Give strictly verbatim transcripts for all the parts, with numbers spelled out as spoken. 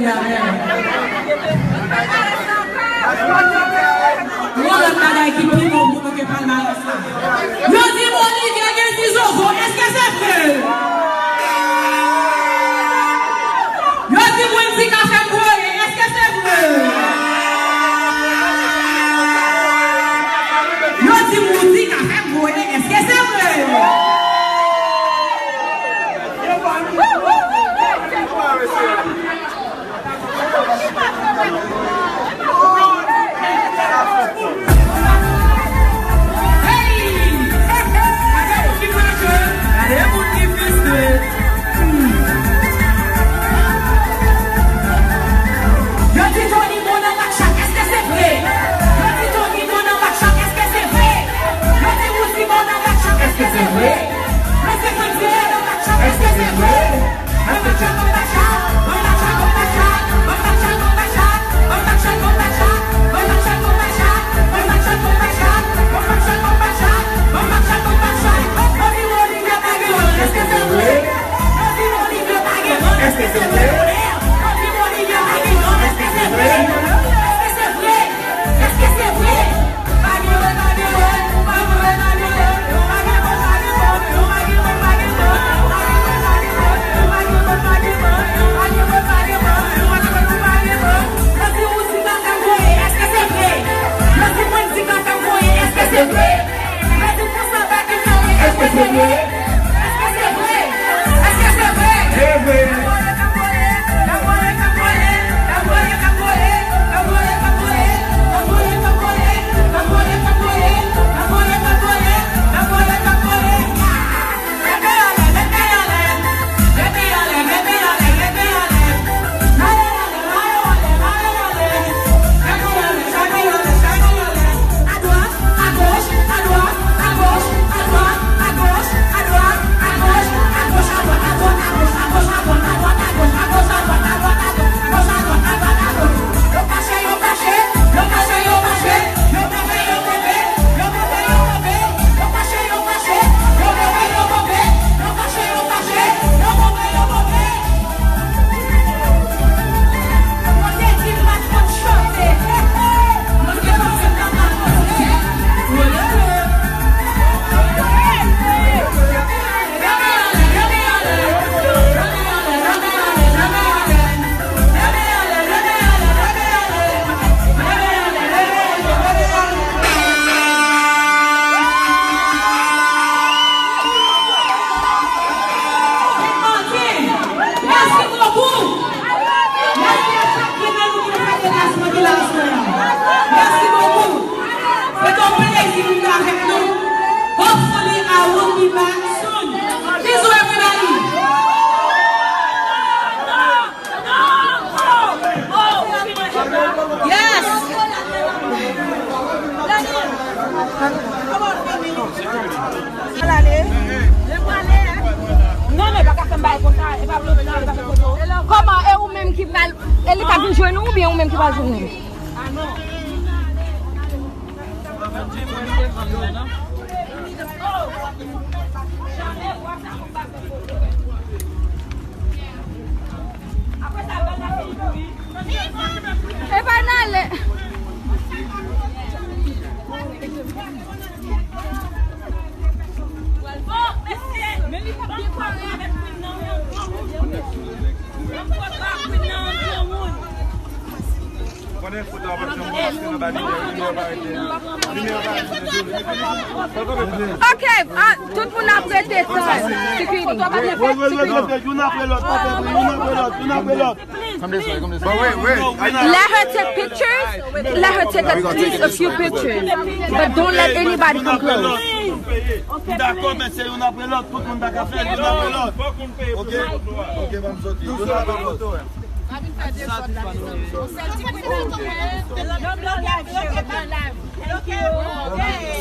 Yon lòt bagay ki pi bon pou nou ke palmarès la. Yo di m Olivier gen ti zozo, èske se vre? Yo di m Wendy ka fè m voye, èske se vre? Yo di m Wendy ka fè m voye, èske se vre? Yo di Tony bon nan match la, èske se vre? Yo di Tony bon nan match la, èske se vre? Yo di Wouzi bon nan match la, èske se vre? Yo di Wendy bon nan match la, èske se vre? Èske se vre? Èske se vre? Èske se vre? Èske se vre? Èske se vre? Èske se vre? Se vre. Mèsi bokou. Mèsi a chak youn nan nou ki te fè deplasman ki la aswè a. Mèsi bokou. Se te yon plezi pou nou te avèk nou. Hopefully, I will be back soon. Bisous everybody. Yes. Non, men pa ka fè m bagay konsa, e pa vle nan, e pa fè foto. Kòman, e ou menm ki pral, e li k ap vin jwenn ou, oubyen ou menm ki pral jwenn li? E pa n ale. Ok, ah, tout moun ap rete tan. Security. Youn apre lòt, youn apre lòt, youn apre lòt. Let her take pictures. Let her take at least a few pictures. But don't let anybody come close. M dakò, men se youn apre lòt, tout moun pa ka fè youn apre lòt. Ok? Ok, ban m soti. Youn apre lòt.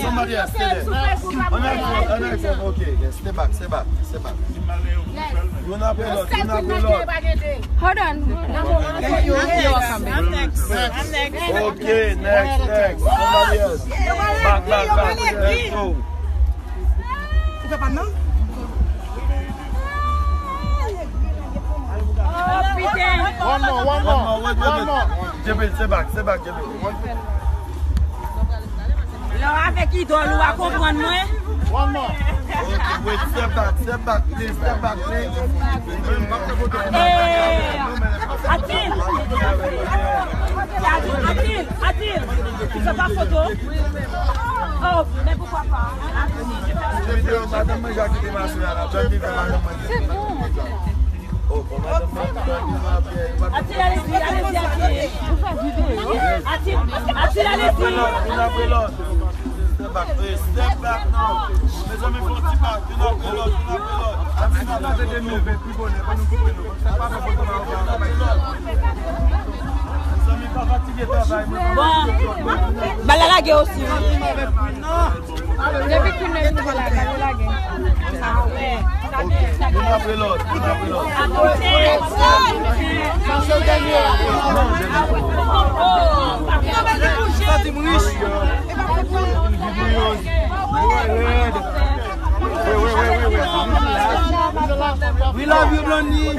Somebody else, stay there. Ann al fè, ann al fè, ok, yes, stay back, stay back, stay back. Youn apre lòt, youn apre lòt. Hold on. Thank you. You're welcome, baby. I'm next. I'm next. Ok, next, next. Somebody else. Back, back, back. Let's go. Ou fè pa m nan? Oh, piten. One more, one more, one more. Jebe, step back, step back, Jebe. Lè w avèk idòl ou a konprann mwen. One more. Ok, wait, step back, step back, please, step back, please. Eh, Atil. Atil, Atil, Atil. Ou fè pa foto? Oh, men poukwa pa? Atil, je fais la. Madanm mwen ja kite mache a la. John Vive, madanm mwen. C'est bon. Atil, alezi, alezi, Atil. Atil, Atil, alezi. Youn apre lòt, youn apre lòt. Step back, eh, step back now. Mezanmi, fè yon ti bak, youn apre lòt, youn apre lòt. Mezanmi, pa fatige travay, mezanmi. Bon, ba l la lage osi. Depi tou nèf nou lage, nou lage. Youn apre lòt, youn apre lòt. Sa se dènye. Santi m rich. We love you, Blondie.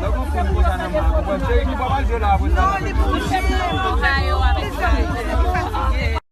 Lè w konn konsa nan mwen, konprann. Cheri, nou pa pral jwe la apre sa.